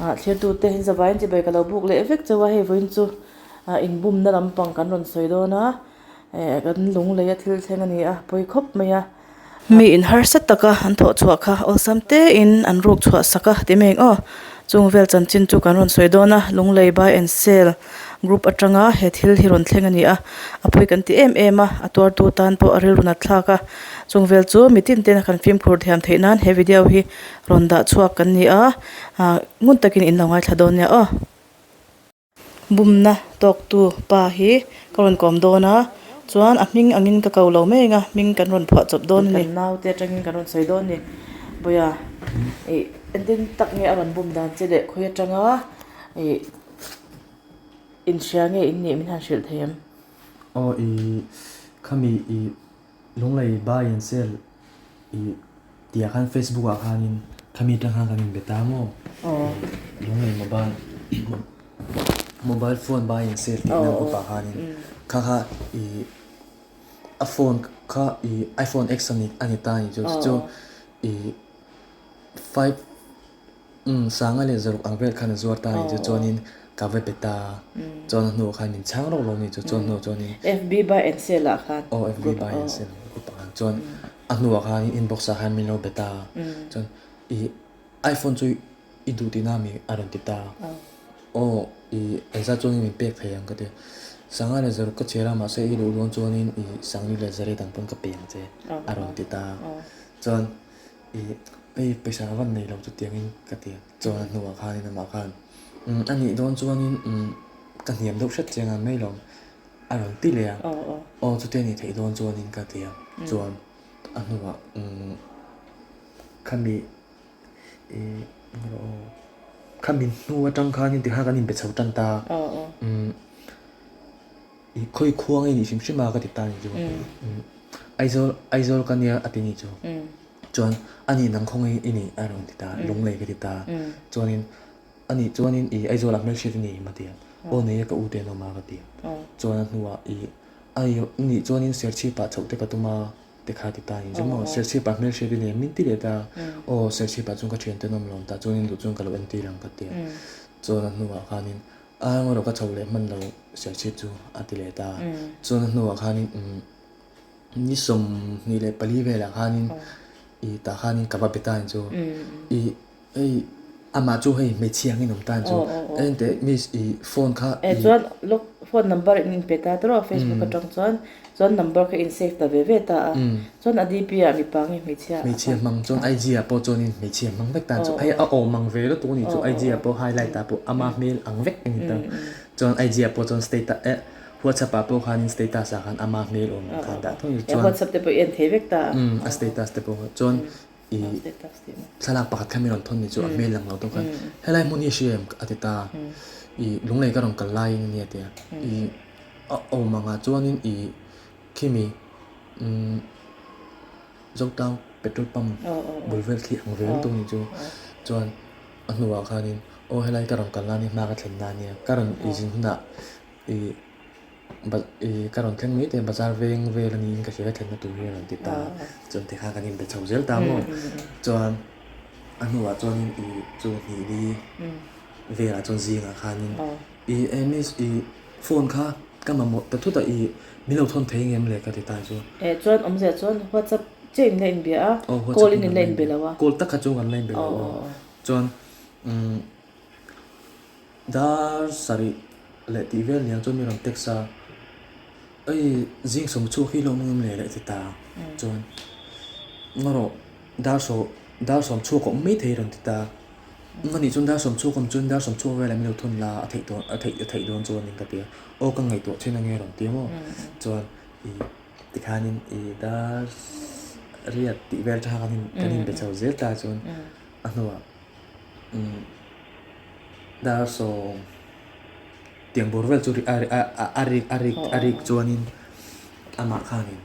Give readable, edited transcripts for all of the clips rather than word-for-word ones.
Ah thirtute in zavaiin chibai ka lo buk leh vek chauh a, hei vawiin chu ah inbumna lampang kan rawn sawi dawn a, eh kan lung lei a thil thleng a ni a, pawi khawp mai a. Mi in harsa taka an thawh chhuah kha awlsam tein an ruk chhuah sak a ti mai ang aw, chung vel chanchin chu kan rawn sawi dawn a, Lunglei buy and sell group atanga he thil hi rawn thleng a ni a, a pawi kan ti em em a, a tuartu tan pawh a rilru nat thlak a, chung vel chu mitin ten a kan fimkhur thiam theih nan he video hi rawn dah chhuak kan ni a, ah ngun takin in lo ngaithla dawn nia aw. Bumna tawktu pa hi ka rawn kawm dawn a, chuan a hming angin ka ko lo mai ang a, hming kan rawn phuah chawp dawn a ni. Kan naute atangin kan rawn sawi dawn a ni. Bawiha ih engtin tak nge a rawn bum dan che leh khawi atanga ih inhria nge in nih min han hrilh thei em? Aw ih khami ih Lunglei buy and sell ih tih ah khan Facebook ah khanin khami atang khan kan inbe ta maw? Lunglei mobile mobile phone buy and sell tih na group ah khanin kha kha ih a phone kha ih iPhone X a ni a ni ta a ni chu chu ih five Umm Sanga leh Zaruk ang vel khan a zuar ta a nih chu chuanin ka va be ta a, chuan a hnuah khan min chhang rawk lo a nih chu chuan hnuah chuanin FB buy and sell ah khan Aw FB buy and sell group ah khan chuan a hnuah khan inbox ah khan min lo be ta a, chuan ih iPhone chu i duh tihna mi a rawn ti ta a, aw ih engzat chuanin min pek thei ang ka ti a, Sanga leh Zaruk ka chhiar a mahse i duh dawn chuanin ih Sangli leh Zariat ang pawn ka pe ang che a rawn ti ta a, chuan Ih, hei pawisa a van nei lo chutiangin ka ti a, chuan a hnuah khanin amah khan umm a nih dawn chuanin umm ka hniam deuh hret chiang a mai lo a rawn ti leh a, aw chutia nih theih dawn chuanin ka ti a, chuan a hnuah umm khami ih khami hnu atang khanin tikhan kan inbe chho tan ta a, umm. I khawi khuang i nih hrim hrim a ka ti ta ni chu. Aizawl Aizawl ka nia a ti ni chu. Chuan a nih nang khawnge i nih a rawn ti ta Lunglei ka ti ta. Chuanin a nih chuanin i Aizawl ah hmelhriat i nei em a ti a. Aw nei e ka u te an awm a ka ti a. Chuan a hnuah i a nih chuanin Serchhip ah chhoh te ka tum a te kha ti ta ni chu maw. Serchhip ah hmelhriat i nei em min ti leh ta. Aw Serchhip ah chuan ka thiante an awm lo ta chuanin duh chuan ka lo entir ang ka ti a. Chuan a hnuah khanin A erawh ka chho leh hman lo Serchhip chu a ti leh ta. Chuan a hnuah khanin umm ni 24 velah khanin ih tah khanin ka va be ta ang chu. Ih hei amah chu hei hmeichhia angin awm ta ang chu. Engteh miss ih phone kha ih. Chuan lawk phone number in inpe ta tawrh a Facebook atang chuan chuan number kha in save ta ve ve ta a. Chuan a DP ah mipa nge hmeichhia a Hmeichhia hmang chuan IG ah pawh chuanin hmeichhia hmang vek ta chu hei a awm ang ve lutuk a nih chu IG ah pawh highlight ah pawh ama hmel ang vek a ni ta. Chuan IG ah pawh chuan status eh WhatsApp ah pawh khanin status ah khan ama hmel awm ang khan dah thung a ni chuan WhatsApp te pawh i en thei vek ta a. Umm a status te pawh chuan i thlalak pakhat kha min rawn thawn ni chu a hmel lang lo tawk khan helai hmun hi a hria em a ti ta i lunglei ka rawn kal laiin a nia a ti a i a awm angah chuanin i Khimi umm Zotang petrol pump bul vel khi ang ve lutuk ni chu chuan a hnuah khanin aw helai ka rawn kal nan hi hma ka thlen nan nia ka rawn i zin hunah ih ih ka rawn thleng mai te bazar veng vel a niin ka hria ka thlenna tur hi a rawn ti ta chuan tikhan kan inbe chho zel ta maw chuan a hnuah chuanin ih chu hnih li velah chuan zingah khanin ih eh miss ih Phone kha ka mamawh ta thut a i min lo thawn thei ngem le ka ti ta chu. Eh chuan awmzia chuan WhatsApp chiah in la inbia a, call in in la inbe lo a. Call tak kha chu kan la inbe lo aw. Chuan umm dar sarih leh tih vel niang chuan mi rawn text a, ei zing sawm chhuak hi lo awm ngem le leh ti ta chuan ngarawh dar sawm dar sawm chhuak a awm maithei rawn ti ta. Eng anih chuan dar 10 awm chuan dar 10 velah min lo thawn la a theih dawn a theih a theih dawn chuan ka ti a, aw ka ngaihtuah thin ange rawn ti maw chuan ih tikhanin ih dar riat tih vel tha khan kan inbe chho zel ta chuan a hnuah umm dar sawm tiang bawr vel chu a a rik a rik a rik chuanin amah khanin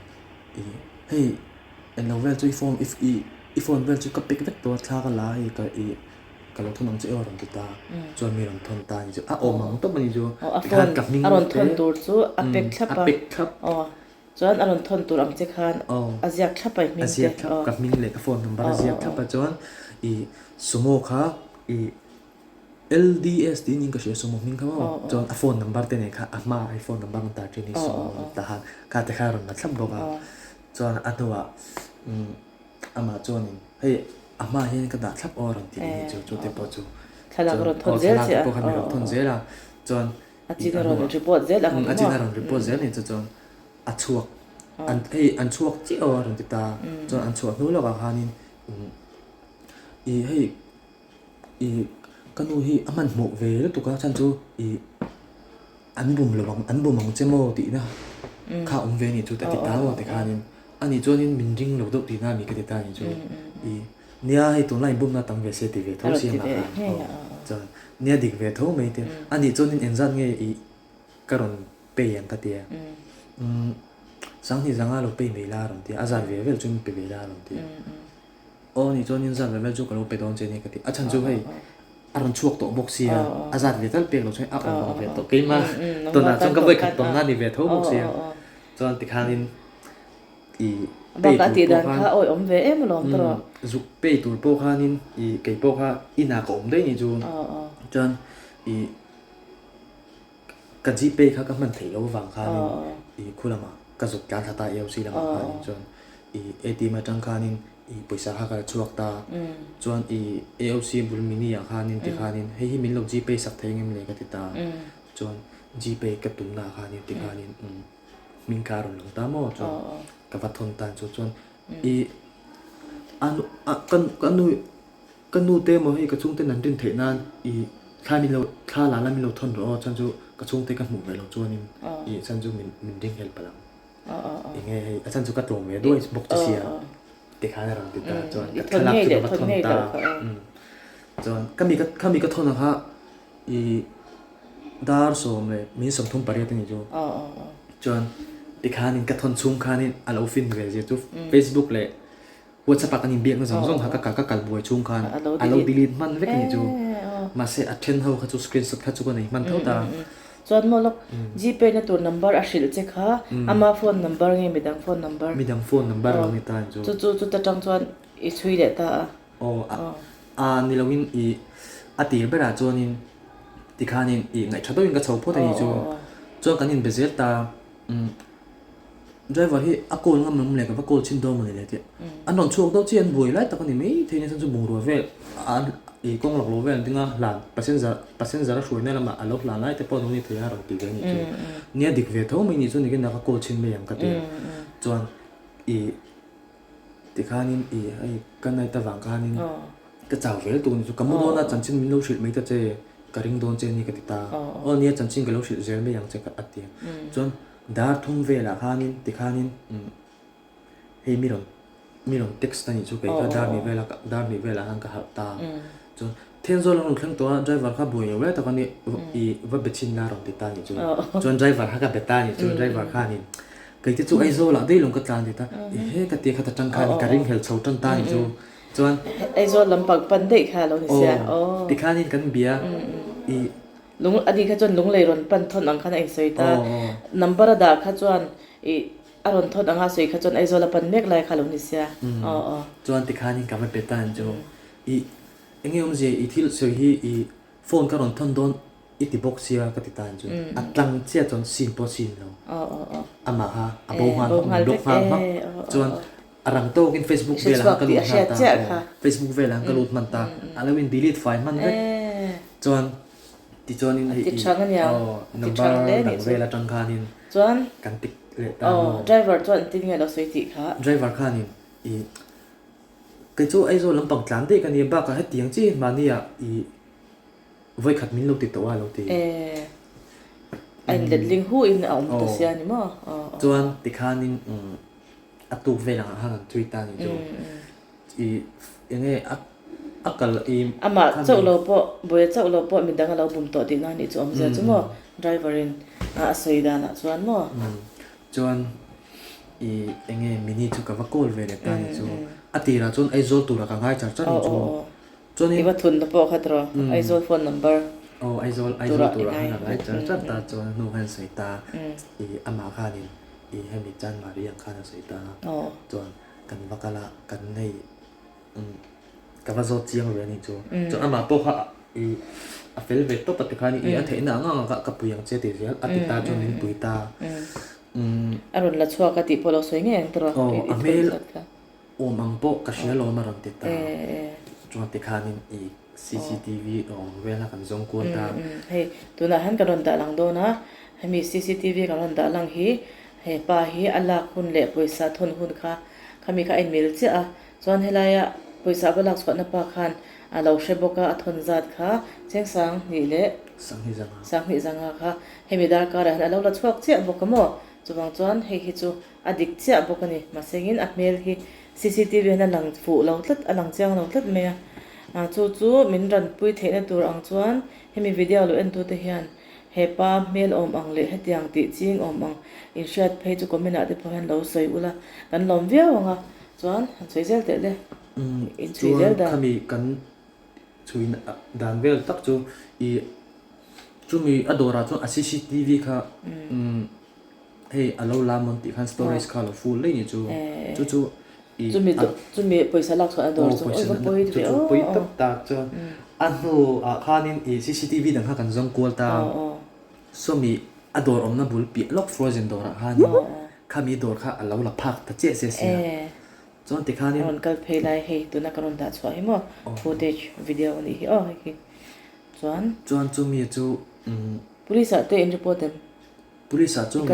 ih hei. Englo vel chu i phone i i phone vel chu ka pick vek tawh a thla ka la a hei ka i ka lo thawn ang che aw a rawn ti ta chuan mi rawn thawn ta a ni chu a awm ang tawp a ni chu tikhan ka hming a rawn thawn tur chu a pack thlap a pack thlap aw chuan a rawn thawn tur ang che khan a ziak thlap a i hming te a ziak thlap ka hming leh ka phone number a ziak thlap a chuan i sumo kha i. LDS tiin in ka hria sumo hming kha maw chuan a phone number te nen kha a hma a phone number an tar thin hi sumo tahan kha te kha a rawn la thlap bawk a chuan a hnuah umm amah chuanin hei a hmaah hian ka dah thlap aw a rawn ti leh chu chu te pawh chu Thlalak a rawn thawn zel che a. Thlalak te pawh kha mi rawn thawn zel a chuan A chin a rawn report zel ang a chin a rawn report zel ni chu chuan a chhuak an hei an chhuak chiah aw a rawn ti ta chuan an chhuah hnu lawkah khanin umm ih hei ih ka nu hi a hmanhmawh ve lutuk a chhan chu ih an bum lo ang an bum ang che maw tihna kha awm ve a nih chu a ti ta maw tikhanin ani chuanin min ring lo deuh tihna a ni ka ti ta a nih chu ih nia hei tunlai inbumna tam ve se ti ve tho si amah khan aw chuan nia dik ve tho mai te ani chuanin engzat nge ih ka rawn pay ang ka tia umm sanghnih zanga lo pay mai la a rawn tia a zat ve vel chu min pe ve la a rawn tia. Aw ni chuan in zat ve vel chu ka lo pe dawn che nia ka ti. A chhan chu hei a rawn chhuak tawh bawk sia, a zat ve tal pek lo chuan a awm ang ve tawh keimah tawnah chuan ka vawi khat tawnna ni ve tho bawk sia. Chuan tikhanin i pay tur pawh khan zuk pay tur pawh khanin i kei pawh kha inah ka awm daih ni chu. Chuan i Ka Gpay kha ka hman theih loh avang khanin i khu lamah ka zuk tlan thla ta AOC lamah khanin chuan i ATM atang khanin i pawisa kha ka la chhuak ta chuan i AOC bul mini ah khanin ti khanin hei hi min lo Gpay sak thei ngem le ka ti ta chuan Gpay ka tumna ah khanin ti khanin hming kha a rawn lang ta maw chuan ka va thawn tan chu chuan i a ka nu Ka nu te emaw hei ka chhungten an rin theih nan i thla min lo thla la la min lo thawn rawh aw chuan chu ka chhungte ka hmuh ve lo chuanin i chuan chu min min ring help palh ang. Enge hei a chhan chu ka tlawm ve duai bawk che sia tikhan a rawn ti ta chuan ka thlalak chu ka va thawn ta chuan ka mi ka mi ka thawn ang kha i dar sawm leh min 38 a ni chu chuan tikhanin ka thawn chhung khanin a lo fin ve zia chu Facebook leh WhatsApp ah kan inbiakna zawng zawng kha ka ka kal buai chhung khan a lo delete hman vek a ni chu. Mahse a then ho kha chu screenshot kha chu ka nei hman tho ta. Chuan maw lawk Gpay na tur number a hrilh che kha ama phone number nge midang phone number? Midang phone number lo ni ta ni chu. Chu chu chuta tang chuan i chhui leh ta a. Aw a ni loin i a tir berah chuanin tikhanin i ngaihṭha deuhin ka chho phawt a ni chu. Chuan kan inbe zel ta. Driver hi a call ngam lo le ka va call chhin dawn mawni le tih an rawn chhuak deuh chiah an buai lai tak a ni mai thei nia chuan chu bungrua vel an ih kawng lak lo vel an ding a hlan passenger passenger a hruaina lamah a lo hlan lai te pawh an lo ni thei a rawn ti ve a nih chu nia dik ve tho mai nih chuan nikin a ka call chhin mai ang ka ti a chuan ih Tikhanin i hei ka night avang khanin ka chau vel tur ni chu ka mu dawn a chanchin min lo hrilh mai ta che ka ring dawn che ni ka ti ta aw nia chanchin ka lo hrilh zel mai ang che ka a ti a chuan dar thum velah khanin tikhanin umm hei mi rawn mi rawn text a nih chu kei kha dar hnih velah dar hnih velah khan ka harh ta chuan Thenzawl a rawn thleng tawh a driver kha buai lo lai tak a ni i va be chhin la a rawn ti ta a nih chu chuan driver kha ka be ta a nih chu driver khanin kei te chu Aizawl ah daih lawng ka tlan ti ta i he ka ti kha ta tang khan ka ring hel chho tan ta a nih chu chuan Aizawl lam pang pan daih kha a lo ni sia aw tikhanin kan bia i lung a ni kha chuan lunglei rawn pan thawn ang khan a insawi ta number a dah kha chuan i a rawn thawn anga sawi kha chuan Aizawl a pan mek lai kha a lo ni sia aw aw chuan tikhanin ka va be ta a nih chu i Enge awmzia i thil sawi hi i phone ka rawn thawn dawn i ti bawk sia ka ti tan chu a tlang chiah chuan scene pawh scene lo amah kha a bo nghal hmak min block nghal hmak chuan a rang tawkin Facebook velah khan ka lut nghal ta aw Facebook velah khan ka lut hman ta a lo in delete fai hman vek chuan tichuanin hei i aw number dang vel atang khanin kan tik leh ta maw driver chuan engtin nge a lo sawi tih kha driver khanin i Kei chu Aizawl lampang tlan daih ka nia bakah hetiang chi mahnia i vawikhat min lo ti tawh a lo ti. Eh, a inletling hu in a awm ta sia ni maw? Chuan tikhanin a tuk vel angah khan kan thui ta ni chu. I enge a kal i. Amah chauh lo pawh, buaia chauh lo pawh midang a lo bum tawh tihna a nih chu awmzia chu maw? Driver in a sawi danah chuan maw? Chuan i enge mini chu ka va call ve leh ta ni chu a tirah chuan Aizawl turah ka ngai char char ni chu chuanin I va thun na pawh kha tiraw Aizawl phone number aw Aizawl Aizawl turah khan ka ngai char char ta chuan hnu khan sawi ta i amah khanin i hemi Chanmari ang khan a sawi ta chuan kan va kal a kan hei ka va zawt chiang ve a ni chu chuan amah pawh kha i. A fel ve tawp a tikhan i a theihna ang ang a ka pui ang che ti zel a ti ta chuan min pui ta. A rawn la chhuak a tih pawh lo sawi ngei ang tawh a. A hmel awm ang pawh ka hria lo a rawn ti ta. Chuan tikhanin i cctv awm vel a kan zawng kual ta. Hei tunah hian kan rawn dah lang dawn a, hemi cctv kan rawn dah lang hi he pa hi a lak hun leh pawisa thawn hun kha khami kha a inmil chiah a. Chuan helaia pawisa va lak chhuahna pa khan a lo hre bawk a, a thawn zat kha Chengsang hnih leh Sanghnih zanga kha hemi darkarah hian a lo la chhuak chiah bawk a maw? Chuvang chuan hei hi chu a dik chiah bawk a ni. Mahsengin a hmel hi cctv hian a lang fuh lo tlat, a lang chiang lo tlat mai a. Chu chu min ranpui theihna tur ang chuan hemi video lo entute hian He pa hmel awm ang leh hetiang tih ching awm ang inhriat phei chu comment ah te pawh hian lo sawi ula kan lawm viau ang a, chuan han sawi zel teh le, inchhui zel dan. Chuan khami kan chhui dan vel tak chu i chumi a dawrah chuan a cctv kha hei a lo la mawn tih khan storage kha a lo full daih ni chu, chu chu i chumi chumi pawisa lak chhuahna dawr chu awi va pawi ve aw pawi tawp tak chuan a hnu ah khanin i cctv dang kha kan zawng kual ta sawmi a dawr awmna bul piah lawk frozen dawr ah khanin khami dawr kha a lo la phak ta chiah sia sia chuan tikhanin rawn kal phei lai hei tuna ka rawn dah chhuah hi maw footage video a nih hi aw hei hi chuan chuan chumi chu police ah te in report em. Police ah chuan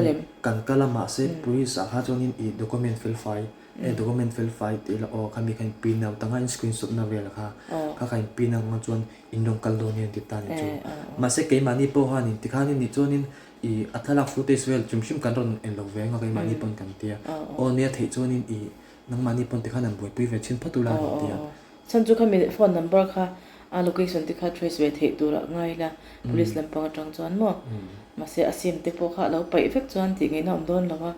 kan kal a mahse police ah kha chuanin ih document fel fai e document fel fai tih ila aw khami kha in print out anga in screenshot na vel kha kha kha in print out anga chuan in rawn kal dawn nia an ti ta ni chu mahse keimahni pawh khanin tikhanin nih chuanin ih a thlalak footage vel hrim hrim kan rawn en lo ve anga keimahni pawn kan tia aw nia theih chuanin ih nangmahni pawn tikhan an buaipui ve thin phawt ula an tia. Chhan chu khami phone number kha a location te kha trace ve theih tur ah ngai ila police lampang atang chuan maw mahse a sim te pawh kha a lo paih vek chuan tih ngaihna awm dawn lo a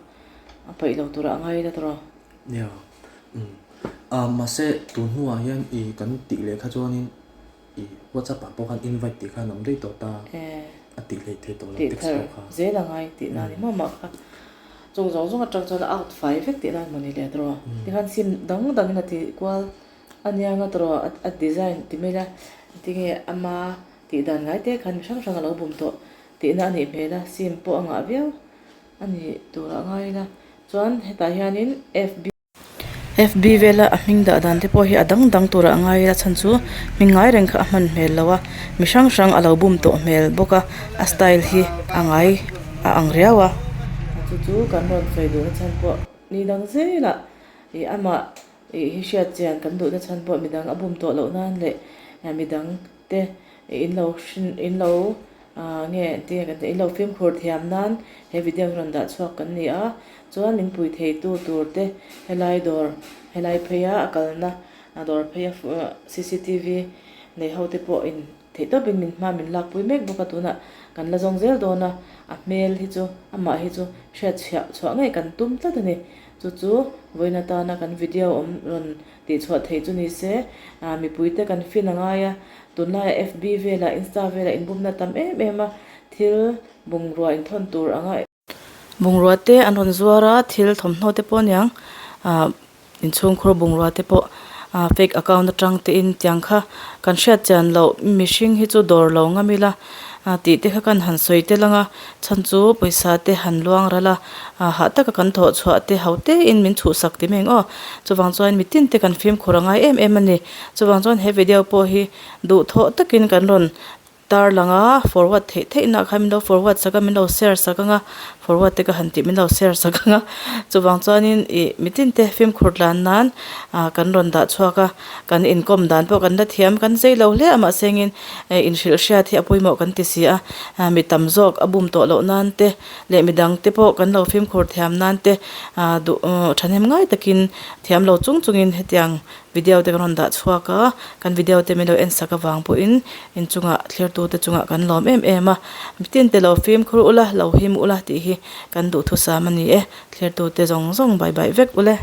a paih lo tur ah ngai ila tawh. Nia umm ah mahse tun hnuah hian i kan tih leh kha chuanin i whatsapp ah pawh khan invite tih khan awm daih tawh ta a tih hleih theih tawh lo text pawh kha. Zel a ngai tih na ni maw mah kha chung zawng zawng atang chuan a out fai vek tih na mawni leh tawh tikhan sim dang dangin a ti kual. A nianga tawh a design ti mai la tinge ama tih dan ngai te khan mi hrang hrang a lo bum tawh tihna a nih hmel a sim pawh a ngah viau a nih turah a ngai ila chuan hetah hianin fb fb vela a hming dah dan te pawh hi a dang dang turah a ngai ila chhan chu hming ngai reng kha a hman hmel lo a mi hrang hrang a lo bum tawh hmel bawk a a style hi a ngai a ang riau a chu chu kan rawn sawi duhna chhan pawh ni dang zelah ih amah. Ih hi hriat chian kan duhna chhan pawh midang a bum tawh loh nan leh midang te in lo hrin in lo ah nge tinge kan tih in lo fimkhur thiam nan he video hi rawn dah chhuak kan ni a chuan min pui thei tu tur te helai dawr helai phei a a kalna dawr phei a cctv nei ho te pawh in Theih tawpin min hma min lakpui mek bawk a, tunah kan la zawng zel dawn a, a hmel hi chu amah hi chu hriat chhiah chhuah ngei kan tum tlat a ni. Chu chu vawiin atana kan video awm rawn tihchhuah theih chu ni se, mipuite kan fin a ngai a, tunlaiah FB velah Insta velah inbumna tam em em a, thil bungrua inthawn tur anga. Bungrua te an rawn zuar a thil thawmhnaw te pawh aniang ah inchhungkhur bungrua te pawh ah fake account atang te in tiang kha kan hriat chian loh mihring hi chu dawr lo ngam ila ah tih te kha kan han sawi tel ang a chhan chu pawisa te han luang ral a ah hah taka kan thawh chhuah te ho te in min chhuhsak ti mai ang aw chuvang chuan mitin te kan fimkhur a ngai em em a ni chuvang chuan he video pawh hi duhthawh takin kan rawn Tar langa forward theih theih nah khan min lo forward sak a min lo share sak ang a forward te ka han tih min lo share sak ang a chuvang chuanin ih mitin te fimkhur tlan nan ah kan rawn dah chhuak a kan inkawm dan pawh kan la thiam kan zei lo hle a mahse engin eh inhrilh hriat hi a pawimawh kan ti si a ah mi tam zawk a bum tawh loh nan te leh midang te pawh kan lo fimkhur thiam nan te ah duh thahnem ngai takin thiam lo chung chungin hetiang Video te kan rawn dah chhuak a, kan video te min lo en sak avang pawhin inchungah thlertute chungah kan lawm em em a, mitin te lo fimkhur ula, lo him ula tih hi kan duhthusam a ni e, thlertute zawng zawng bai bai vek ule.